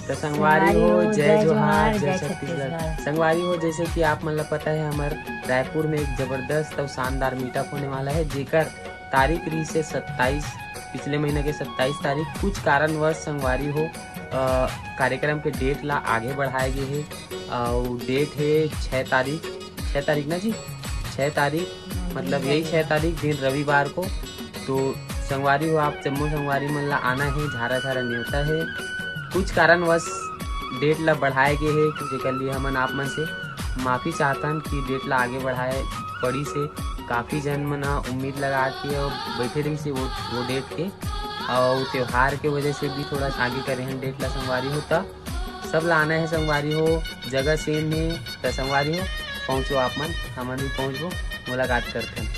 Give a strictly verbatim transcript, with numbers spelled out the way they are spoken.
तो संगवारी हो, जय जोहार, जय छत्तीसगढ़। संगवारी हो, जैसे कि आप मन ला पता है, हमर रायपुर में एक जबरदस्त और शानदार मीटअप होने वाला है, जेकर तारीख रही से सत्ताईस, पिछले महीना के सत्ताईस तारीख। कुछ कारणवश संगवारी हो, अ, कार्यक्रम के डेट ला आगे बढ़ाए गए है और डेट है छः तारीख, छः तारीख ना जी, छः तारीख, मतलब यही छः तारीख दिन रविवार को। तो संगवारी हो, आप जम्मो संगवारी मन ला आना है, झारा झारा न्योता है। कुछ कारणवश डेट ला बढ़ाए गए है, जेकर लिए हमन आप मन से माफ़ी चाहतन कि डेट ला आगे बढ़ाए पड़ी से। काफ़ी जन मन ह उम्मीद लगा के और बैठे रही से वो, वो डेट के, और त्यौहार के वजह से भी थोड़ा आगे करे हैं डेट ला संगवारी हो। त सब ला आना है संगवारी हो, जगह सेम है। त संगवारी हो, पहुँचो आप मन, हमन भी पहुँचबो, मुलाकात करते हैं।